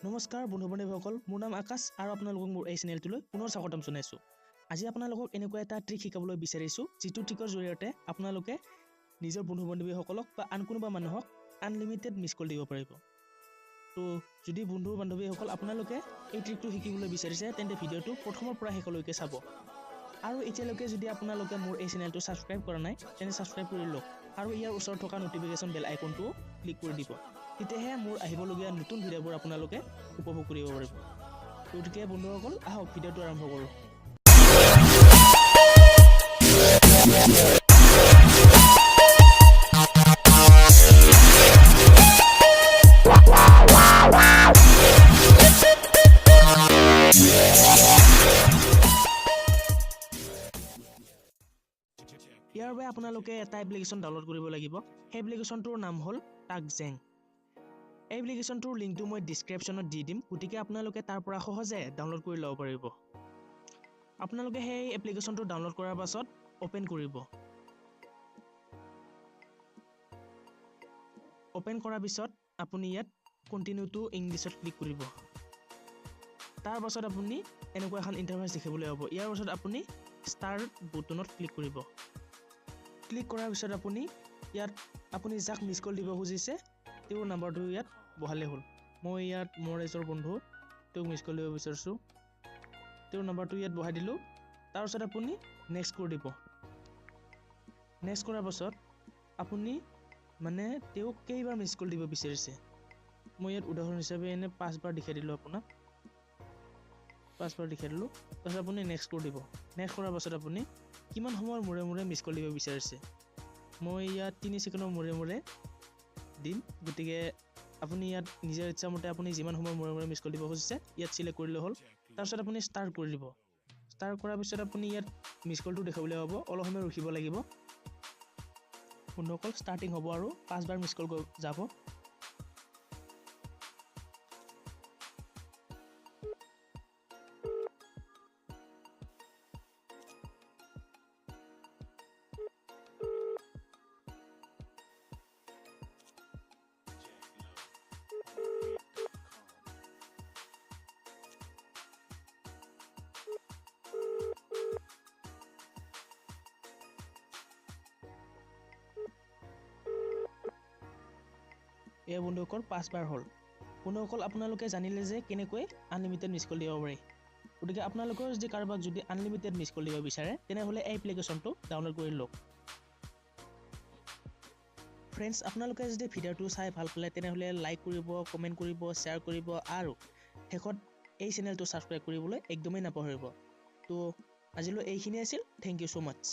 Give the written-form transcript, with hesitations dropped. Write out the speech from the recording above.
নমস্কাৰ বন্ধু বান্ধৱীসকল, মোৰ নাম আকাশ আৰু আপোনালোকক মোৰ এই চেনেলটোলৈ পুনৰ স্বাগতম জনাইছোঁ। আজি আপোনালোকক এনেকুৱা এটা ট্ৰিক শিকাবলৈ বিচাৰিছোঁ, যিটো ট্ৰিকৰ জৰিয়তে আপোনালোকে নিজৰ বন্ধু বান্ধৱীসকলক বা আন কোনোবা মানুহক আনলিমিটেড মিছ কল দিব পাৰিব। তো যদি বন্ধু বান্ধৱীসকল আপোনালোকে এই ট্ৰিকটো শিকিবলৈ বিচাৰিছে, তেন্তে ভিডিঅ'টো প্ৰথমৰ পৰা শেষলৈকে চাব। আৰু এতিয়ালৈকে যদি আপোনালোকে মোৰ এই চেনেলটো ছাবস্ক্ৰাইব কৰা নাই, তেন্তে ছাবস্ক্ৰাইব কৰি লওক আৰু ইয়াৰ ওচৰত থকা ন'টিফিকেশ্যন বেল আইকনটোও ক্লিক কৰি দিব। তেতিয়াহে মোৰ আহিবলগীয়া নতুন ভিডিঅ'বোৰ আপোনালোকে উপভোগ কৰিব পাৰিব। গতিকে বন্ধুসকল, আহক ভিডিঅ'টো আৰম্ভ কৰোঁ। ইয়াৰ বাবে আপোনালোকে এটা এপ্লিকেশ্যন ডাউনলোড কৰিব লাগিব। সেই এপ্লিকেশ্যনটোৰ নাম হ'ল টাকজেং। এই এপ্লিকেশ্যনটোৰ লিংকটো মই ডিছক্ৰিপশ্যনত দি দিম, গতিকে আপোনালোকে তাৰ পৰা সহজে ডাউনলোড কৰি ল'ব পাৰিব। আপোনালোকে সেই এপ্লিকেশ্যনটো ডাউনলোড কৰাৰ পাছত অ'পেন কৰিব। অ'পেন কৰাৰ পিছত আপুনি ইয়াত কণ্টিনিউ টু ইংলিছত ক্লিক কৰিব। তাৰ পাছত আপুনি এনেকুৱা এখন ইণ্টাৰফেচ দেখিবলৈ পাব। ইয়াৰ পাছত আপুনি ষ্টাৰ্ট বুটনত ক্লিক কৰিব। ক্লিক কৰাৰ পিছত আপুনি ইয়াত আপুনি যাক মিছ কল দিব খুজিছে তেওঁৰ নাম্বাৰটো ইয়াত বহালেই হ'ল। মই ইয়াত মোৰ এজন বন্ধু, তেওঁক মিছ কল দিব বিচাৰিছোঁ, তেওঁৰ নাম্বাৰটো ইয়াত বহাই দিলোঁ। তাৰপিছত আপুনি নেক্সট কৰি দিব। নেক্সট কৰাৰ পাছত আপুনি তেওঁক কেইবাৰ মিছ কল দিব বিচাৰিছে, মই ইয়াত উদাহৰণ হিচাপে এনে 5বাৰ দেখাই দিলোঁ আপোনাক, 5বাৰ দেখাই দিলোঁ। তাৰপিছত আপুনি নেক্সট কৰি দিব। নেক্সট কৰাৰ পাছত আপুনি কিমান সময়ৰ মূৰে মূৰে মিছ কল দিব বিচাৰিছে, মই ইয়াত 3 ছেকেণ্ডৰ মূৰে মূৰে দিম। গতিকে আপুনি ইয়াত নিজৰ ইচ্ছামতে আপুনি যিমান সময়ৰ মূৰে মূৰে মিছ কল দিব খুজিছে ইয়াত চিলেক্ট কৰিলে হ'ল। তাৰপিছত আপুনি ষ্টাৰ্ট কৰি দিব। ষ্টাৰ্ট কৰাৰ পিছত আপুনি ইয়াত মিছ কলটো দেখাবলৈ হ'ব, অলপ সময় ৰখিব লাগিব। বন্ধুসকল, ষ্টাৰ্টিং হ'ব আৰু 5বাৰ মিছ কল যাব। এয়া বন্ধুসকল 5বাৰ হ'ল। বন্ধুসকল, আপোনালোকে জানিলে যে কেনেকৈ আনলিমিটেড মিছ কল দিব পাৰি। গতিকে আপোনালোকেও যদি কাৰোবাক যদি আনলিমিটেড মিছ কল দিব বিচাৰে, তেনেহ'লে এই এপ্লিকেশ্যনটো ডাউনলোড কৰি লওক। ফ্ৰেণ্ডছ, আপোনালোকে যদি ভিডিঅ'টো চাই ভাল পালে তেনেহ'লে লাইক কৰিব, কমেণ্ট কৰিব, শ্বেয়াৰ কৰিব আৰু শেষত এই চেনেলটো ছাবস্ক্ৰাইব কৰিবলৈ একদমেই নাপাহৰিব। তো আজিলৈ এইখিনিয়ে আছিল। Thank you so much.